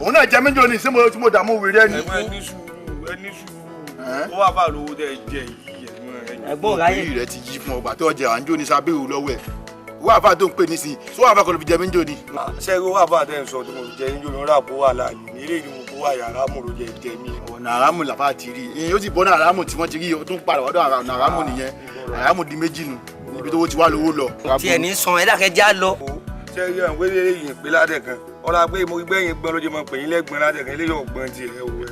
Òun náà jẹ méjì òní sí mo tí mo dààmú wèrè ẹni. Ẹ̀gbọ́n, ẹ ní sùúrù, ẹ ní sùúrù. Ó wà bá lówó tẹ jẹ yìí, ẹ̀gbọ́n. Ẹ̀gbọ́n ráyè. Orí rẹ ti yí fún ọgbà tó jẹ à ń jó ní sábẹ́wò lọ́wọ́ ẹ̀. Owó àfa tó ń pè nísìnyí, sówó àfa kọ́ ló fi jẹ méjì òní. Ṣé owó àbá tẹ̀ ń sọ tí mo fi jẹ yín jóni rà kó wà láàyè ní ilé ìdìbò kó wà yàrá mo ló jẹ jẹ mí. Ọ̀nà àràmù làfà ti rí i, ó sì bọ́ náà àràmù tí wọ́n ti rí i, ó tún padà wọ́dọ̀ ọ̀nà àràmù nìyẹn. Àràmù di méjì nù níbi tó ti wá lówó lọ. Tiẹ̀ ní sàn ẹ dákẹ́ já lọ. Ṣé ẹ yẹn wéré yìí pé ládẹ̀ kan ọ̀la pé mo gbẹ̀yìn gbọ́n ló jẹ́ mọ́ pè yín lẹ́gbọ̀n ládẹ̀ kan eléyìí ọ̀gbọ́n tiẹ̀ ẹ wò ẹ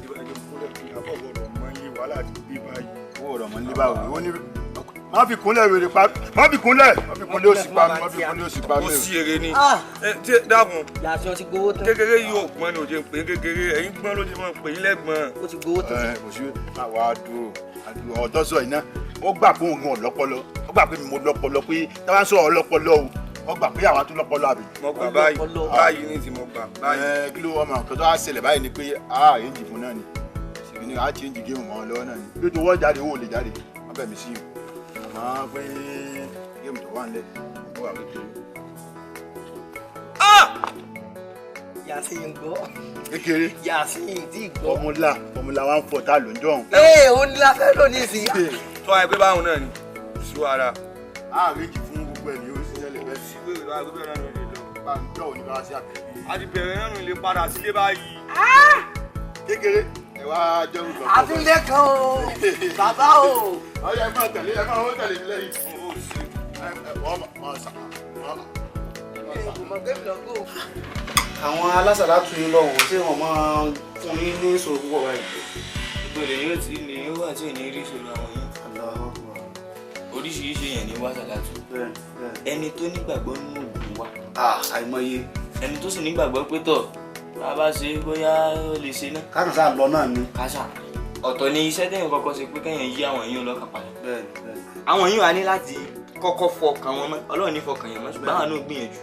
Má fi kúnlẹ̀ wèrè pa, má fi kúnlẹ̀, má fi kúnlẹ̀ òsì pa mi, má fi kúnlẹ̀ òsì pa mi. Ó sí eré ni tí dákun. Yàtọ̀ ti gbowó tán. Kékeré yìí ò gbọ́n ni ò jẹ́ pé kékeré ẹ̀yin gbọ́n ló jẹ́ mọ́ pè yín lẹ́gbọ̀n. Ó ti gbowó tán. Ẹ kò sí àwa dúró àdúró ọ̀tọ̀ sọ iná ó gbà pé òun gan ọ̀lọ́pọlọ, ó gbà pé mo lọ́pọlọ, pé táwa ń sọ ọlọ́pọlọ o, ó gbà pé àwa tún lọ́pọlọ àbí. Mo gbà báyìí báyìí ní ti mo gbà báyìí. Ẹ kí ló ọmọ nǹkan tó wá ṣẹlẹ̀ báyìí ni pé a àrèjì fún náà ni ṣèbí ni a change géèmù mọ́ ọ lọ́wọ́ náà ni bí ó ti wọ́ jáde owó lè jáde wọ́n bẹ̀ mí sí i àmọ́ pé géèmù tó wà nílẹ̀ ó wà kékeré. Yàtí ń gbọ́. Kékeré. Yàtí ń tí gbọ́. Fọmúlà fọmúlà wa ń fọ tá ló ń jọ̀hún. Ee, òun ni la fẹ́ lò ní ìsìn. Tó wáyé pé báwọn náà ni sí wàhálà. A àrèjì fún gbogbo ẹ̀ ní ó ṣẹlẹ̀ bẹ́ẹ̀. Sí wèrè wáyé pé bẹ́ẹ̀ náà ló lè lọ. Bá ń jọ̀ òní bá wá sí àbẹ̀bí. A ti bẹ̀rẹ̀ náà nù lè padà sílé báyìí. Kékeré ẹ wá jẹun lọ. Àfilẹ̀ kan o, bàbá o. Ọyọ ẹ máa tẹ̀lé, ẹ máa wọ́n tẹ̀lé mi lẹ́yìn. Ẹ wọ́n máa sà. Àwọn alásàlátù yín lọ́wọ́ ṣé wọ́n máa fún yín ní ìṣòro púpọ̀ báyìí? Ìpele yóò ti ní ó wà tí ò ní rí ìṣòro àwọn yìí. Oríṣiríṣi èèyàn ní wá sàlátù. Ẹni tó nígbàgbọ́ nínú òògùn wa. Àìmọye. Ẹni tó sì nígbàgbọ́ pé tọ̀ bá a bá ṣe bóyá ó lè ṣe náà. Kákan sáà lọ náà ni. Kásà ọ̀tọ̀ ni iṣẹ́ tẹ̀yìn kọ́kọ́ ṣe pé kẹ́yìn yí àwọn èèyàn lọ́kàn padà. Àwọn èèyàn á ní láti kọ́kọ́ fọkàn wọn mọ́, Ọlọ́run ní fọkàn yẹn mọ́, ṣùgbọ́n àwọn náà gbìyànjú.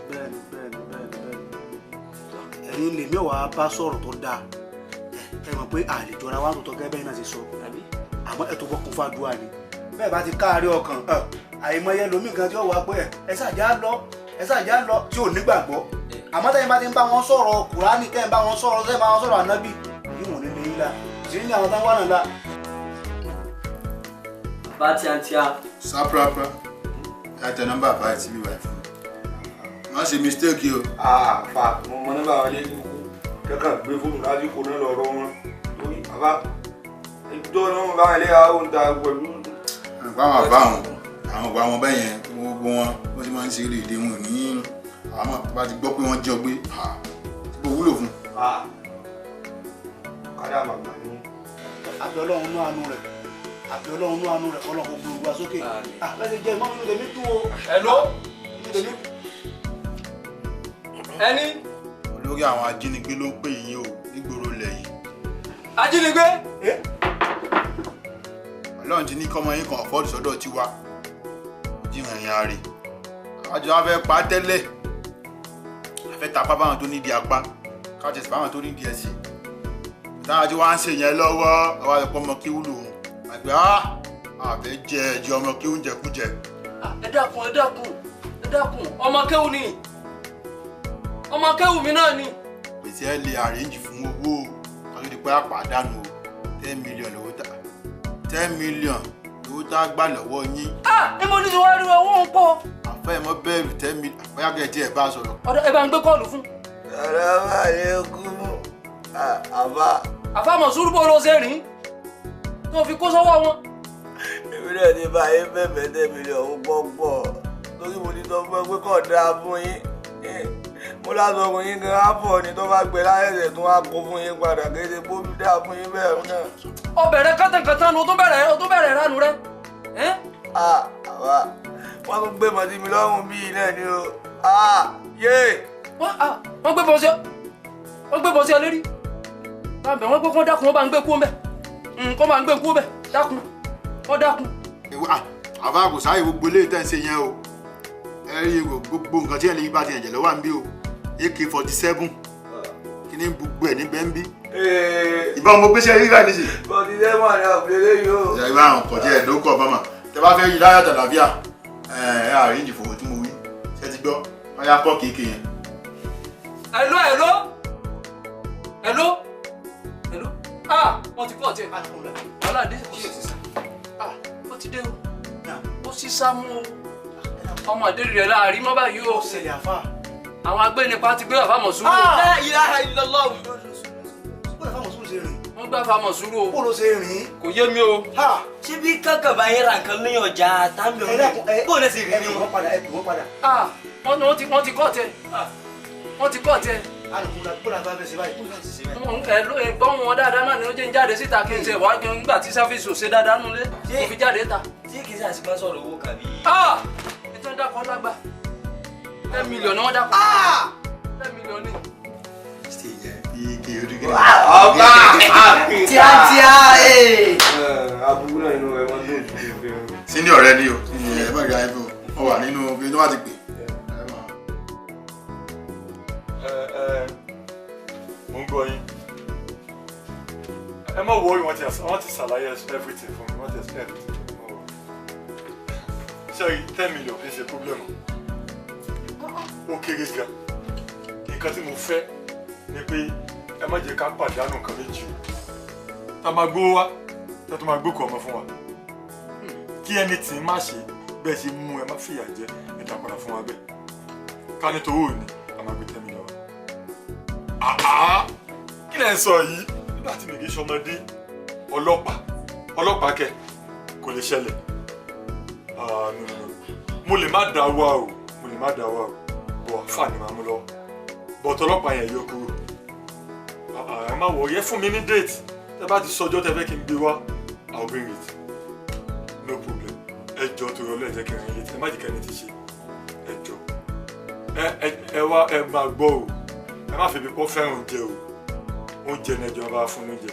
Ẹ̀yin lèmi ò wá bá sọ̀rọ̀ tó dáa, ẹ mọ̀ pé àlè jọra wa tó gẹ́gẹ́ bẹ́ẹ̀ náà ṣe sọ, àmọ́ ẹ̀ tó bọ́ kún fàdúrà ni bẹ́ẹ̀ bá ti káàárẹ̀ ọkàn àìmọye lomi gan tí ó wà pé ẹ ṣàjà lọ, ẹ ṣàjà lọ tí ò nígbàgbọ́, àmọ́ tẹ́yìn bá ti ń bá wọn sọ̀rọ̀ Kùránì, tẹ́yìn bá wọn sọ̀rọ̀, tẹ́yìn bá wọn sọ̀rọ̀ ànábì yìí wọ́n ní lè yín la sí ní àwọn táwọn wà náà la. Bá tíátíá. Sáprápá ẹ tẹ nọ́mbà báyìí síbí báyìí fún mi, má ṣe mistake o. Àfà mo mọ nọ́mbà wọlé kankan gbé fóònù lásìkò náà lọ́rọ̀ wọn lórí bàbá ìjọ náà bá wọn lé àwọn ohun ta pẹ̀lú. Àwọn àbá wọn àwọn ọgbà wọn bẹ́ẹ̀ yẹn gbogbo wọn wọ́n ti máa ń ṣe eré ìdè wọn ní àwọn bá ti gbọ́ pé wọ́n jẹ́ ọgbẹ́ ó wúlò fún. Kádà màgbà ni. Àbí Ọlọ́run nú àánú rẹ̀, àbí Ọlọ́run nú àánú rẹ̀, kọ́lọ́ kó gbogbo wa sókè. Bẹ́ẹ̀ jẹ́ ìmọ̀ nínú tèmi dùn o. Hello. Ẹni. Olórí àwọn ajínigbé ló ń pè yín o nígboro ilẹ̀ yìí. Ajínigbé. Ọlọ́run ti ní kọ́mọ yín kan ọ̀fọ́dù sọ́dọ̀ tiwa jíhàn yẹn àárẹ̀ àjọ afẹ́ pa tẹ́lẹ̀ afẹ́ tapá báwọn tó nídìí apá káàtì báwọn tó nídìí ẹsẹ̀ táwọn tí wọ́n á ń ṣe yẹn lọ́wọ́ ọwọ́ àti ọmọ kí wúlò àgbẹ̀ á àfẹ́ jẹ ẹ̀jẹ̀ ọmọ kí oúnjẹ kújẹ. Ẹ dákun, ẹ dákun, ẹ dákun, ọmọ kéwù ni, ọmọ kéwù mi náà ni. Pèsè ẹ lè àrẹ́ǹjì fún owó kálọ́ di pé àpàdánù o 10 million lówó tá 10 million lówó tá a gbà lọ́wọ́ yín. Ah, níbo ni wàá rí owó ń pọ̀. Àfẹ́ mọ́ bẹ́ẹ̀rù 10 million bóyá kẹ́ ẹ tí ẹ bá sọ̀rọ̀. Ọ̀dọ̀ ẹ bá ń gbé kọ́ọ̀lù fún. Salamu alaikum àbá. Àfa Mọ̀súrù bó ló ṣe rìn tó fi kó sọ́wọ́ wọn. Èmi náà ti bá yín bẹ̀bẹ̀ 10 million pọ̀ pọ̀ torí mo ti sọ fún ẹ pé kò dáa fún yín. Mo lásọ fún yín gan áfọ̀ ni tó bá gbẹ láyẹ̀sẹ̀ tó wá kó fún yín padà kí ṣe bó dáa fún yín bẹ́ẹ̀ náà. Ó bẹ̀rẹ̀ kátàkátà nu, ó tún bẹ̀rẹ̀ ránu rẹ. Àwa wọ́n tún gbé mọ́tí mi lọ́rùn bíi náà ni o. Yé. Wọ́n gbé bọ́ sí ọ, wọ́n gbé bọ́ sí ọ lérí. Bá ń bẹ̀ wọ́n pé kó dákun, wọ́n bá ń gbé kú mbẹ̀, kó máa ń gbé kú mbẹ̀, dákun, wọ́n dákun. Àfa kò sáyè gbogbo eléyìí tẹ́ ń ṣe yẹn o, ẹ rí gbogbo nǹkan tí ẹ lè bá ti ẹ̀jẹ̀ lọ́wọ́ à ń bí o, AK-47 kí ni gbogbo ẹ̀ níbẹ̀ ń bí. Ìbọn mo gbéṣẹ́ rí báyìí nísìnyí. 47 àti àbúlé yìí o. Ìyá ìbá àwọn kọjá ẹ̀ ló kọ̀ bọ́mà tẹ bá fẹ́ yí láyọ̀ tàlàbíà ẹ ẹ àríyìnjì fòwò tí mo wí ṣé ti gbọ́ wọ́n yá kọ́ kéèké yẹn. Hello, hello. Hello hello, ah wọ́n ti kọ́ ọ̀tí ẹ̀ wàhálà dé, ah ó ti dé o, ó sì sá mú o, ọmọ àdéhùn rẹ̀ láàrin mọ́ báyìí o. Àwọn agbénipa ti gbé àfàmọ̀ sùúrù. La ilaha illallah. Wọ́n gbé àfàmọ̀ sùúrù o. Bó ló ṣe rìn? Kò yé mi o. Ṣé bí kankan bá yẹn ra nǹkan ní ọjà tábìlì ọ̀hún? Bó ló ṣe rìn ni wọn? Ẹ pè wọ́n padà. Wọ́n ti kọ́ tẹ. Wọ́n ti kọ́ tẹ. Ẹ̀gbọ́n wọn dáadáa náà ni ó jẹ́ ń jáde síta kí n ṣe wá kí n gbà tí sáfíìsì ò ṣe dáadáa nulẹ̀ mo fi jáde ta. Ṣé kì í ṣe àṣìkò sọ̀rọ̀ owó kàbí? Ètò ìdákọ̀ lágbà. 10 million ni wọ́n dákọ̀. 10 million ni. Ọba tíátíá ee. Aburú náà inú rẹ̀ wọ́n dùn jù ú. Senior rẹ ni o, ẹ má rí ayé fún ọ wà nínú bí wọ́n ti pè. Mo ń gbọ́ yín. Ẹ má worry, wọ́n ti ṣàlàyé everything fún mi, wọ́n ti explain everything fún mi. Ṣé 10 million kì í ṣe problem o? Ó kéré gan. Nǹkan tí mo fẹ́ ni pé ẹ má jẹ́ ká pàdánù nǹkan méjì o. Tá a máa gbówó wá, tá a tó máa gbókò ọmọ fún wa. Kí ẹni tí má ṣe bẹ́ẹ̀ ṣe mú ẹ má fìyà jẹ ẹ dá padà fún wa bẹ́ẹ̀. Ká ní towó òní, a máa gbé 10 million wá. Àá kí lẹ̀ ń sọ yìí? Nígbà tí mi kì í ṣọmọdé, ọlọ́pàá kẹ̀ kò lè ṣẹlẹ̀. Mo lè má dá wa o, mo lè má dá wa o, bọ̀ àfà ni màá mú lọ. Bọ̀tọ̀ ọlọ́pàá yẹn yọ kúrò. Ẹ má wọ̀ yẹ fún mi ní date. Tẹ bá ti sọjọ́ tẹ fẹ́ kí n gbé wá, I will bring it. No problem. Ẹ jọ torí ọlọ́ ẹ jẹ́ kí n rìn létí. Ẹ má jẹ́ kẹ́ni ti ṣe. Ẹ jọ. Ẹ wá ẹ máa gbọ́ o. Ẹ má fi ibi pọ́ fẹ́ràn oúnjẹ o. Oúnjẹ ni ẹjọ́ bá fún lóúnjẹ.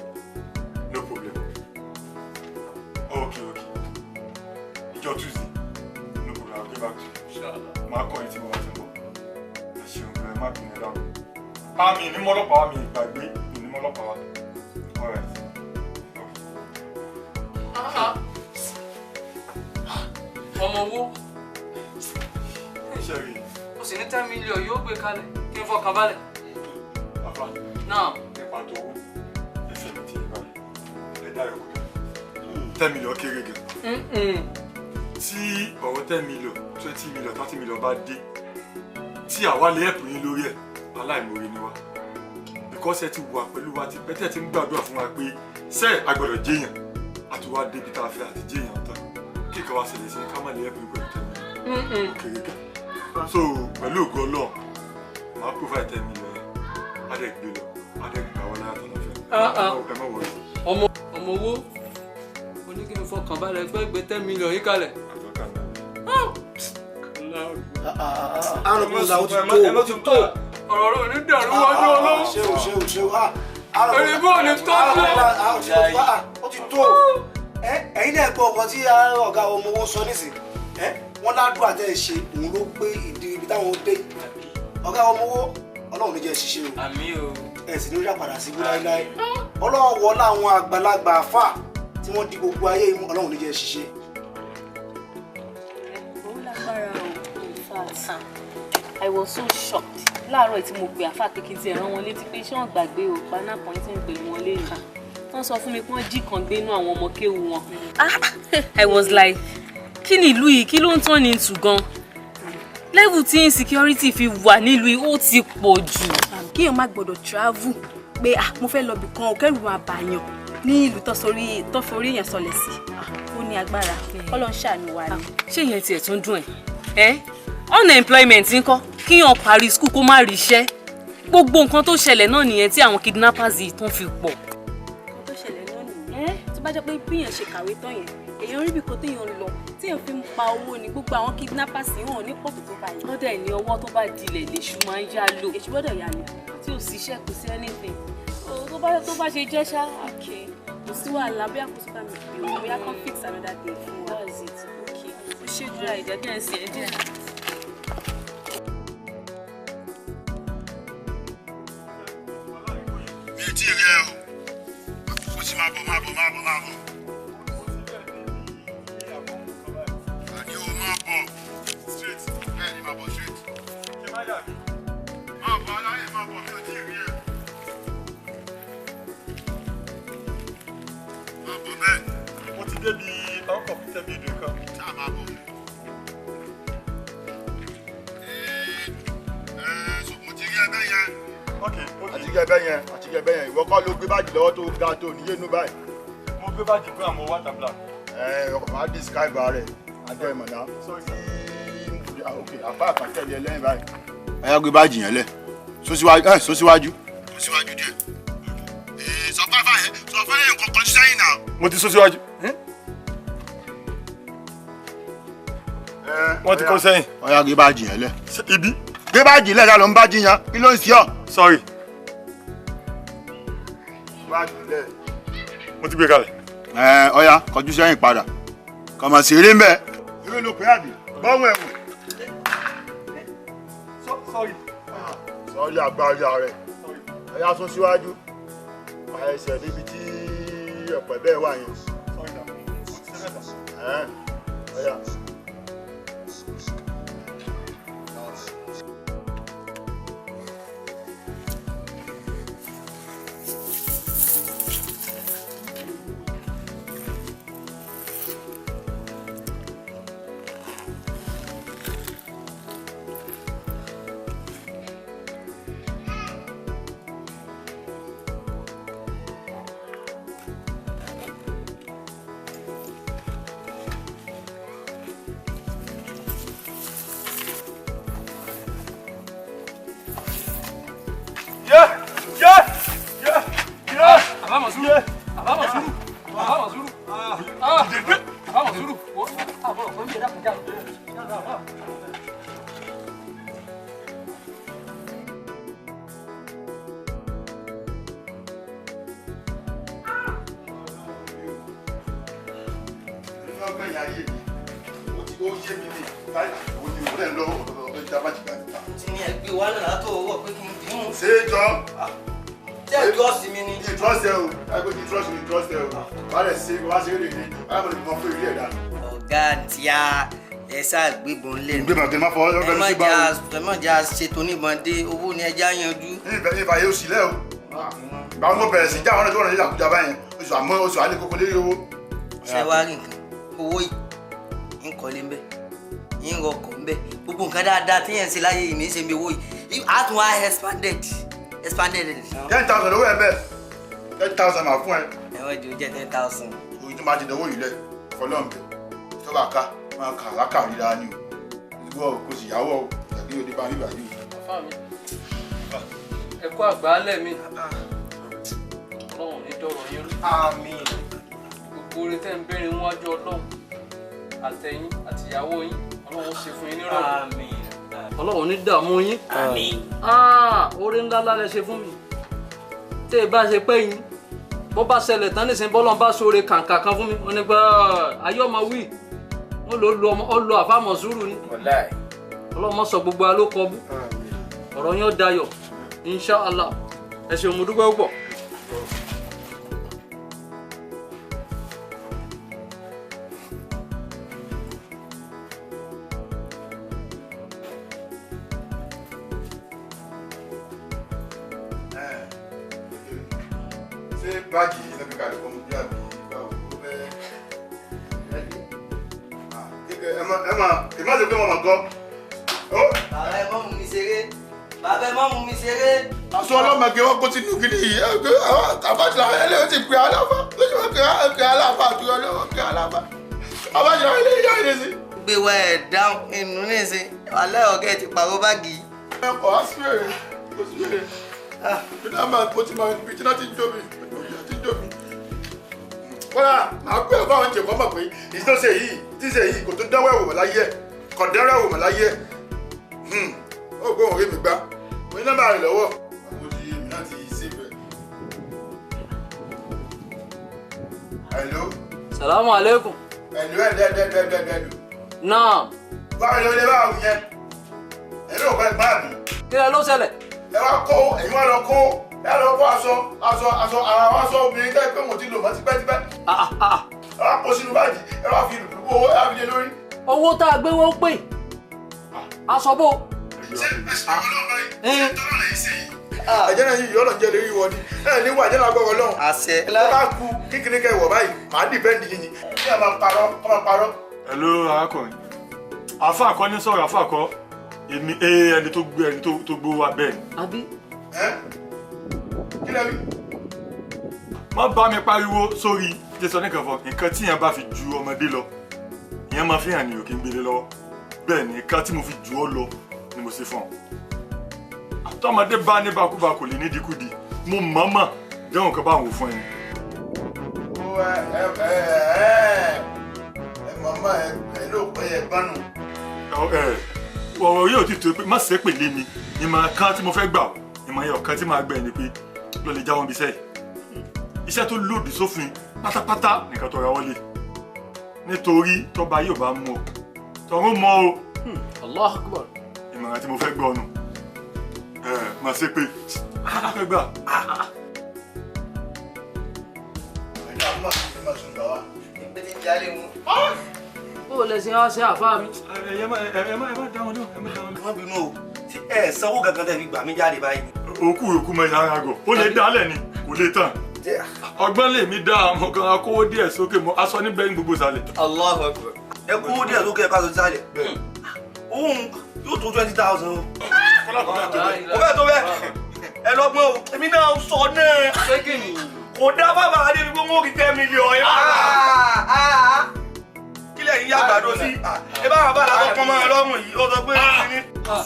No problem. Okay okay. Ìjọ Tuesday. No problem. I will get back to you. Màá kọ́ yín tí mo bá ti ń bọ̀. Ẹ ṣeun gan, ẹ má bínú dáhùn. Àmì ní mọ́lọ́pàá wa mi ìgbàgbé mi ní mọ́lọ́pàá wa. All right. Ọmọ owó. Ṣé rí i? O sì ní 10 million yóò gbé kalẹ̀ kí n fọkàn balẹ̀. Bàbá. Náà. Nípa tó owó, ẹsẹ̀ mi ti yí balẹ̀. Ẹ dá yòókù. 10 million kéré gan. Tí ọ̀rọ̀ 10 million, 20 million, 30 million bá dé, tí àwa lè ẹ̀pù yín lórí ẹ̀, aláìmoore ni wá. Because ẹ ti wà pẹ̀lú wa ti pẹ́ tẹ́ ti ń gbàdúrà fún wa pé ṣé a gbọ́dọ̀ jẹ́yàn àti wá débi tá a fẹ́ àti jẹ́yàn tán. Kíkọ́ wa ṣẹlẹ̀ sí ká má lè ẹ̀pù yín pẹ̀lú 10 million. Ó kéré gan. So pẹ̀lú ògo Ọlọ́run, màá provide 10 million yẹn. Á dẹ̀ gbé lọ, á dẹ̀ gbà wá láyà tó lọ́fẹ̀ẹ́. Ẹ má worry. Ọmọ owó, mo ní kí n fọkàn balẹ̀ pé gbé 10 million yìí kalẹ̀. Àrùn ó ti tó, ó ti tó. Ọ̀rọ̀ rẹ̀ ò ní dàrú wájú Ọlọ́run. Ṣé o ṣé o ṣé o. Èrè bó ni tó tó. Ó ti tó. Ẹ̀yin náà gbọ́ ọkọ tí ọ̀gá ọmọ owó sọ nísìn. Wọ́n ládùn àtẹ ṣe òun ló gbé ìdí ibi táwọn dé. Ọ̀gá ọmọ owó Ọlọ́run ní jẹ́ ṣiṣẹ́ o. Àmín o. Ẹ sì ní orí àpàdà sí ibú láéláé. Ọlọ́run wọ láwọn àgbàlagbà àfà tí wọ́n di gbogbo ayé imú Ọlọ́run ní jẹ́ ṣiṣẹ́. Ó lágbára o, in fact, I was so shocked. Láàárọ̀ tí mo pè àfà pé kí n ti rán wọn létí pé ṣé wọ́n gbàgbé o paná appointment pẹ̀lú wọn lẹ́yìn. Wọ́n sọ fún mi pé wọ́n jí kan gbé inú àwọn ọmọ kéwu wọn. I was like, kí ni ìlú yìí, kí ló ń tán ní tù gan? Level tí insecurity fi wà nílùú yìí ó ti pọ̀ jù. Kéèyàn má gbọ́dọ̀ travel pé mo fẹ́ lọ bìkan ò kẹ́rù máa bàyàn ní ìlú tó forí èèyàn sọlẹ̀ sí. Ó ní agbára, Ọlọ́run ṣàánú wa ni. Ṣé ìyẹn tiẹ̀ tún dùn ẹ́? Unemployment ńkọ́, kíyàn parí school kó má rí iṣẹ́. Gbogbo nǹkan tó ṣẹlẹ̀ náà nìyẹn tí àwọn kidnappers yìí tún fi pọ̀. Nǹkan tó ṣẹlẹ̀ náà nìyẹn. Tó bá jẹ́ pé bíyàn ṣe kàwé tán yẹn, èèyàn rí ibìkan téèyàn ń lọ, téèyàn fi ń pa owó ni gbogbo àwọn kidnappers yìí wọn ò ní pọ̀ tó báyìí. Wọ́n dẹ̀ ní ọwọ́ tó bá dilẹ̀ lèṣù máa ń yá lò. Èṣù gbọ́dọ̀ yá lò. Tí ò síṣẹ́ kò sí anything. Tó bá ṣe jẹ́ ṣá. Kò sí wàhálà, bóyá kò sí bá mi pè ó, bóyá kàn fix another day fún wa. That's it. Okay. Ó ṣe dúrà ìdájọ́ ẹ̀sìn ẹ̀jẹ̀. Mi ò tí ì rí ẹ o. Kò sí máa bọ̀ máa bọ̀ máa bọ̀ máa bọ̀. Àní o máa bọ̀ straight. Bẹ́ẹ̀ ni máa bọ̀ straight. Máa bọ̀ aláyè máa bọ̀ mi ò tí ì rí ẹ. débi ọkọ̀ fi tẹ́ bí ìdè kan. Tá a máa bọ̀. Mo ti rí ẹbẹ yẹn. Àti rí ẹbẹ yẹn, àti rí ẹbẹ yẹn. Ìwọ kọ́ ló gbé báàgì lọ́wọ́ tó ga tó níyé inú báyìí. Mo gbé báàgì brown, mo white and black. Ẹ máa describe rẹ̀, adé ìmọ̀lá. Ok, àpá àkàtẹ́lẹ̀ lẹ́yìn báyìí. Ẹ yá gbé báàgì yẹn lẹ̀. Sún síwájú. Sún síwájú díẹ̀. Sọ fáfá yẹn, sọ fẹ́rẹ̀ nǹkan kan sẹ́yìn náà. Mo ti sún síwájú. Wọ́n ti kọ́ sẹ́yìn. Ọ̀yá gbé báàgì yẹn lẹ̀. Ibi. Gbé báàgì lẹ̀, ló ń bá jiyàn, kí ló ń ṣe ọ́? Sorry. Báàgì lẹ̀. Mo ti gbé kalẹ̀. Ọ̀yá kọjú sẹ́yìn padà. Kọ̀mọ̀ sí eré ń bẹ̀. Eré ló pé àbí? Bọ́ọ̀mù ẹ̀wù. Sorry. Sọ́ọ́lì àgbáyà rẹ̀. Ọ̀yá sún síwájú. Ẹsẹ̀ níbi tí ọ̀pẹ̀ bẹ́ẹ̀ wà yẹn. Ọ̀yá. Ọ̀gá tíá ẹ ṣáà gbébọn lẹ́nu. Gbébọn kí n má fọwọ́ lọ́fẹ̀ẹ́ ló sí báwo. Ẹ má jà ṣètò oníbọn dé, owó ni ẹja yanjú. Ìfà yóò sílẹ̀ o. Báwo mo bẹ̀rẹ̀ sí já àwọn ọ̀nà tó wọ̀n ní Àbújá báyẹn, oṣù àmọ́ oṣù àlẹ́ kókó lérí owó. Ṣé wàá rí nǹkan? Owó yìí ń kọ́lé ńbẹ, ń rọkọ̀ ńbẹ, gbogbo nǹkan dáadáa tí yẹn ń ṣe láyé yìí ní í ṣe mi owó yìí. A tún wá expanded. 10,000 lówó ẹ̀ bẹ́ẹ̀, 10,000 máa fún ẹ. Ẹ wọ́n jẹ́ 10,000. Oyin tó máa ti dánwó yìí lẹ̀, fọlọ́ọ̀bẹ tó bá ká máa kà lákàríra ni o, ìgbọ́ kò sì yáwọ́ o, tàbí òde bá bíbá yìí. Bàbá mi, ẹ kú àgbálẹ̀ mi, Ọlọ́run ní dọ̀rọ̀ yín rú. Àmín. Gbogbo oore tẹ́ ń béèrè níwájú Ọlọ́run àtẹ̀yìn àtìyàwó yín, Ọlọ́run ó ṣe fún yín nírọ̀rùn. Àmín. Ọlọ́run ní dààmú yín. Àmín. Oore ńlá ńlá lẹ ṣe fún mi. Tẹ́ ẹ bá ṣe pẹ́ yín, bó bá ṣẹlẹ̀ tán nísìnyí bọ́lọ́n bá ṣoore kàǹkà kan fún mi, wọ́n ní pé ayé ọmọ wí, wọ́n lò ó lo àfàmọ̀ sùúrù ni. Ọlọ́run sọ gbogbo alókọ bú. Ọ̀rọ̀ yín ó dayọ̀, inṣàlá. Ẹ ṣeun, mo dúpẹ́ púpọ̀. Ṣé báàgì yìí lọ́bí kalẹ̀ kọ́ mú bí àbí báwo ló fẹ́? Ẹ má ẹ má ṣe pé mo mọ̀ gan. Bàbá ẹ má mú mi ṣeré. Bàbá ẹ má mú mi ṣeré. Aṣọ ọlọ́mọge wọn kó sínú kiri yìí. Àbájá ẹlẹ́yìn ti pè aláfa. Ó sì wọ́n pè aláfa àti ọlọ́wọ́ pè aláfa. Àbájá ẹlẹ́yìn yá ìrẹsì. Gbé wa ẹ̀ dáhùn inú nísìn. Alẹ́ ọ̀gá ẹ̀ ti pàrọ̀ báàgì. Ẹ kọ̀ á sí èrè. Kò sí èrè. Bí náà máa mo ti máa ibi tí náà ti ń jó mi. Kọ́lá màá pẹ́ ọ̀fọ́ àwọn jẹ̀kọ́ mọ̀ pé ìtọ́sẹ̀ yìí tíṣe yìí kò tó dánwó ẹ̀wò mọ̀ láyé ẹ̀ kò dánwó ẹ̀wò mọ̀ láyé ẹ̀ ó gbọ́ òun rí mi gbá mo ní nọ́mbà rẹ̀ lọ́wọ́. Mo ti èmi náà ti ṣe bẹ̀. Hello. Salamu alaikum. Hello ẹ̀dẹ̀ẹ̀dẹ̀ẹ̀dẹ̀ẹ̀dẹ̀. Naam. Báwo ló lè báwo yẹn? Ẹ̀rọ ò bá ẹ̀ bá mi. Kí ló ṣẹlẹ̀? Ẹ wá kó ẹ̀yin wá lọ kó ẹ lọ kó aṣọ aṣọ aṣọ àwọn aṣọ obìnrin tẹ́ pé mo ti lò mọ́ tipẹ́tipẹ́. Ẹ wá kó sínú báàgì ẹ wá fi ìlú owó ẹ wá fi lé lórí. Owó tá a gbé wọ́n pè aṣọ bò. Ṣé ẹ̀sìn ọlọ́run báyìí ṣé tọ́lá lẹ́yìn sí yìí? Àjẹ́ náà yìí ọlọ́njẹ́ lórí wọ ni. Ẹ ní wà jẹ́ lágbọ́rọ̀ lọ́hùn. Àṣẹ. Tó bá ku kékeré kẹ́ wọ̀ báyìí, màá dìbẹ́ǹdì yín ni. Kí ẹ máa parọ́, kọ́ máa parọ́. Hello, arákùnrin. Àfáà kọ́ ní sọ̀rọ̀ àfáà kọ́. Èmi ẹni tó gbé ẹni tó gbó wa bẹ́ẹ̀ ni. Àbí? Kí lẹ wí? Má bá mi pariwo sórí Jésù nìkan fọ nǹkan tí yẹn bá fi ju ọmọdé lọ ìyẹn máa fi hàn ní òkè ń gbélé lọ́wọ́ bẹ́ẹ̀ ni nǹkan tí mo fi ju ọ lọ ni mo ṣe fún ọ. Àtọmọdé bá ní bakúba kò lè ní dikúdi mo mọ̀ọ́mọ̀ dẹ́hùn kan bá wò fún ẹni. Ó ẹ ẹ ẹ ẹ mọ̀ọ́mọ̀ ẹ ló pẹ́ ẹ gbọ́nù. Ọ̀rọ̀ yóò ti tó pé má ṣe pè lé mi ìmọ̀ràn kan tí mo fẹ́ gbà ọ́ ìmọ̀ràn yẹn ọ̀kan tí màá gbà ẹ́ ni pé lọ lè jáwọ́ níbi iṣẹ́ yìí iṣẹ́ tó lòdì sófin pátápátá nìkan tó ra wọlé nítorí tọ́ba yóò bá mú ọ tọ̀run mọ́ o. Allahu Akbar. Ìmọ̀ràn tí mo fẹ́ gbọ́ ọ nù ẹ má ṣe pé fẹ́ gbà. Bó o lè ṣe wá sí àfáà mi. Ẹ má dá wọn lóhùn, ẹ má dá wọn lóhùn. Ẹ má bínú o, tí ẹ sanwó gangan tẹ́ fi gbà mí jáde báyìí. Òkú òkú mọ ìyára gò, ó lè dálẹ̀ ni, kò lè tàn. Ọgbọ́n lè mi dá àwọn kan akówó díẹ̀ sókè mọ́, aṣọ níbẹ̀ ní gbogbo ìsàlẹ̀. Allahu Akbar. Ẹ kówó díẹ̀ sókè ẹ ká sọ sísàlẹ̀. Òun yóò tó 20,000 o. Kò bẹ́ẹ̀ tó bẹ́ẹ̀. Ẹ lọ́gbọ́n o, èmi náà sọ náà. Kò dá bàbá Adé bí wọ́n kì í 10 million yẹn. Kílẹ̀ yín yàgbàdo sí. Ẹ bá wà bá làwọn kan máa lọ́rùn yìí, ó sọ pé kí ni.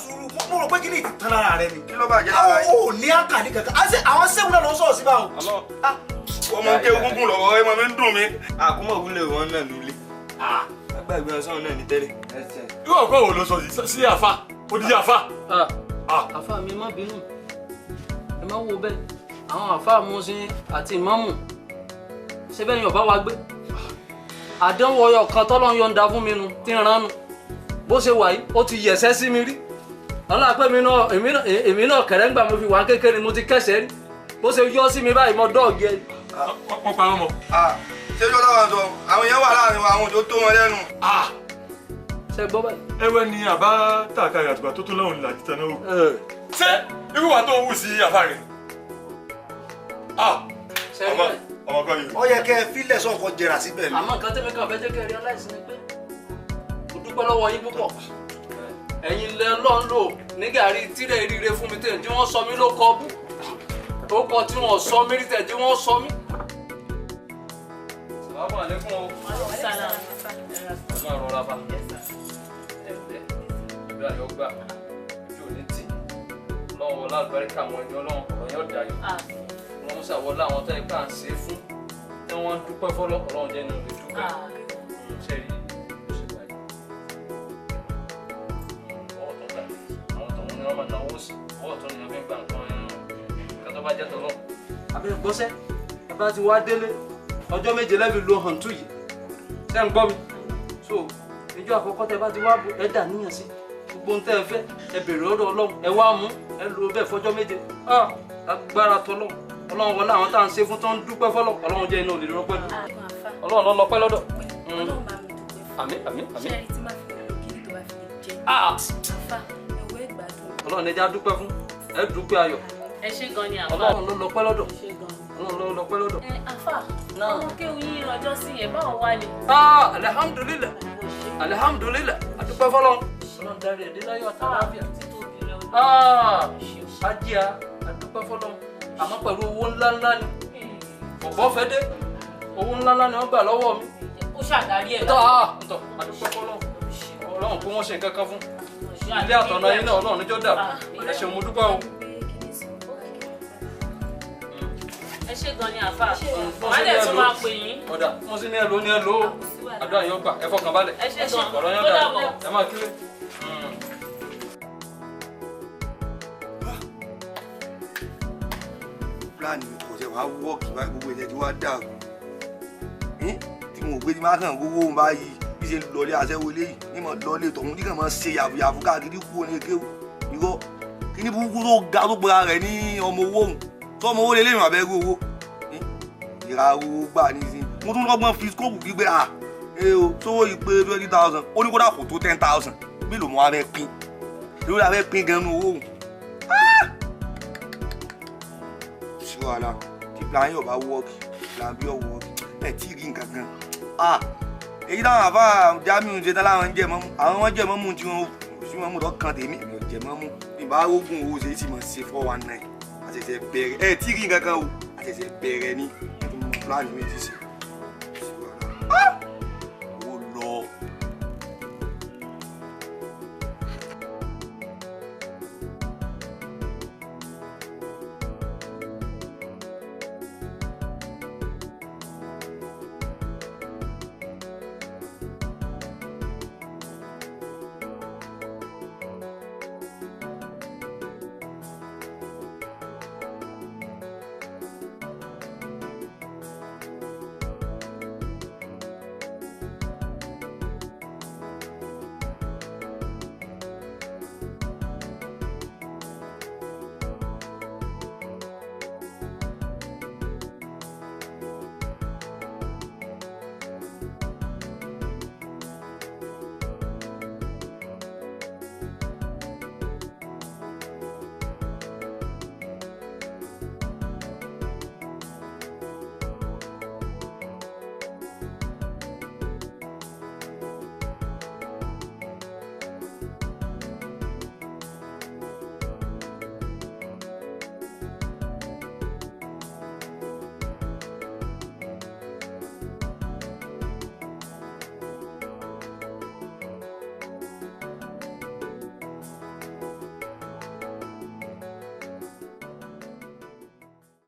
Sùúrù, mo rò pé kí ni ìtàn lára rẹ ni. Kí ló bàjẹ́ lára yìí? O ò ní àkàní kankan. Àwọn sẹ́wọ̀n náà ló ń sọ̀rọ̀ sí báwọn. Ọmọ ń ké egungun lọ́wọ́, ẹ mọ̀ mi ń dùn mí. Àkúmọ̀ wúlẹ̀ wọn náà lulẹ̀. Agbágbé ọsán náà ní tẹ́lẹ̀. Irú ọ̀pọ̀ wo ló sọ sí àfà? Odidi àfà. Àfà mi má bínú. Ẹ má wo bẹ́ẹ̀. Àwọn àfà Mùsìn àti ìmáàmù. Ṣé bẹ́ẹ̀ ni ọ̀bá wa gbé? Àdánwò ọyọ kan tọ́lọ́ ń yọ̀ǹda fún mi nu tí ń ránu. Bó ṣe wà yìí, ó ti yẹ̀sẹ́ sí mi rí. Ọlọ́pẹ́ mi náà, èmi náà kẹ̀rẹ́ ńgbà mo fi wà kékeré mo ti kẹsẹ̀ rí. Bó ṣe yọ sí mi báyìí mo dọ́ọ̀gì ẹ. Wọ́n parọ́ mọ́. Ṣé jọ́dá wa sọ, àwọn èèyàn wà láàrin wa, àwọn òjò tó wọn lẹ́nu. Ṣé gbọ́ báyìí? Ẹwẹ́ ni àbá tàkàrà àtùgbà tó tó lọ́rùn làjí tẹ̀ náà wò. Ṣé irú wa tó ń wù sí àfà rẹ̀? Ọmọ kan yìí. Ó yẹ kẹ́ ẹ fílẹ̀ sọ̀kọ jẹrà síbẹ̀ ni. Àmọ́ nǹkan tẹ́mi kan fẹ́ jẹ́ kẹ́ ẹ realize ni pé mo dúpẹ́ lọ́wọ́ yín púpọ̀. Ẹ̀yin lẹ lọ́n lò ní gàrí tírẹ̀ ríre fún mi tẹ̀ tí wọ́n sọ mí ló kọ bú. Ó kọ tí wọ́n sọ mí rí tẹ̀ tí wọ́n sọ mí. Sàlámù àlékún o. Ẹ máa rọra bá. Ẹ ìgbà yóò gbà ojú ò ní tì. Ọlọ́run wọlé àlùbáríkà àwọn ẹni ọlọ́run ọ̀rọ̀ yóò dayọ̀. Wọ́n ń ṣàwọlé àwọn tó ipá ń ṣe fún tí wọ́n ń dúpẹ́ fọ́lọ́ ọlọ́run jẹ́ inú rẹ̀ dúpẹ́. Ṣé rí oṣù wáyé? Ọwọ́ tó gbà àwọn tọ̀hún ni wọ́n máa náwó sí ọwọ́ tó ní wọ́n fi ń gba nǹkan nǹkan tó bá jẹ́ tọ́lọ́. Àbẹ̀rẹ̀ gbọ́sẹ́ ẹ bá ti wá délé ọjọ́ méje lẹ́bi lo hàntú yìí ṣé ń gbọ́ mi? So ìjọ àkọ́kọ́ tẹ bá ti wá ẹ dà níyàn sí gbogbo ohun tẹ́ ẹ fẹ́ ẹ bèrè ọ̀dọ̀ ọlọ́run ẹ wá mú ẹ lo bẹ́ẹ̀ fọjọ́ méje agbára tọ́lọ́ ọlọ́run wọlé àwọn tá à ń ṣe fún tó ń dúpẹ́ fọlọ́ ọlọ́run jẹ́ iná òlè lọ́pẹ́ ọlọ́run ló lọ́pẹ́ lọ́dọ̀. Àmín àmín àmín. Ọlọ́run ẹja dúpẹ́ fún ẹ dúpẹ́ ayọ̀. Ẹ ṣé gan ni àfà. Ọlọ́run ló lọ́pẹ́ lọ́dọ̀. Ọlọ́run ló lọ́pẹ́ lọ́dọ̀. Ẹ àfà ọmọ kéwù yín ọjọ́ sí yẹn báwo wá ni. Alihamudulilayi alihamudulilayi adúpẹ́ fọlọ́run. Ọlọ́run darí ẹ̀ dé láyọ̀ àtàlàáfíà. Ajíà adúpẹ́ fọlọ́run àmọ́ pẹ̀lú owó ńláńlá ni ọ̀bọ fẹ́ dé owó ńláńlá ni wọ́n gbà lọ́wọ́ mi. Ó ṣàdárí ẹ̀ tọ́ ntọ́ adúpẹ́ fọlọ́run ọlọ́run kó wọ́n ṣe nǹkan kan fún ilé àtọ̀nà yín náà ọlọ́run níjọ́ dà ẹ ṣeun mo dúpẹ́ o. Ẹ ṣé gan ni àfà má dẹ̀ tún máa pè yín. Ọ̀dà mo sì ní ẹ lò ní ẹ lò ó àdúrà yóò gbà ẹ fọkàn balẹ̀ ẹ ṣé gan ọ̀rọ̀ yóò dà ẹ máa kílé. Pílánì mi kò ṣe wá wọ́ọ̀kì báyìí gbogbo ilẹ̀ tí wàá dàrú tí mo gbé tí máa kàn gbogbo òun báyìí bí ṣe lọlé aṣẹ́wó eléyìí ní mo lọlé tọ̀hún nígbà máa ṣe yàfùyàfù káàkiri kú ní kéwù irọ́ kí ní burúkú tó ga tó pera rẹ̀ ní ọmọ owó òun tó ọmọ owó lè léyìn àbẹ́rú owó ìra owó gbà ní ìsìn mo tún lọ́gbọ́n fi skóòpù gbígbé à ẹ o sówó yìí pé 20,000 ó ní kódà kò tó 10,000 mélòó mo wá fẹ́ pín lórí abẹ́ pín gan-an owó òun. Wàhálà tí plan yóò bá work, plan B yóò work. Ẹ tí ì rí nǹkan kan. Ah, èyí táwọn àfa Jamiu ṣe tán láwọn ń jẹ mọ́mú, àwọn wọn jẹ mọ́mú tí wọ́n sí mọ́mú tó kàn tèmi, èmi ò jẹ mọ́mú. Ìbá ogun owó ṣe é sì mọ̀ ṣe 419. Àṣẹ̀ṣẹ̀ bẹ̀rẹ̀, ẹ tí ì rí nǹkan kan o, àṣẹ̀ṣẹ̀ bẹ̀rẹ̀ ni. Ẹ tún mọ plan mi ti ṣe.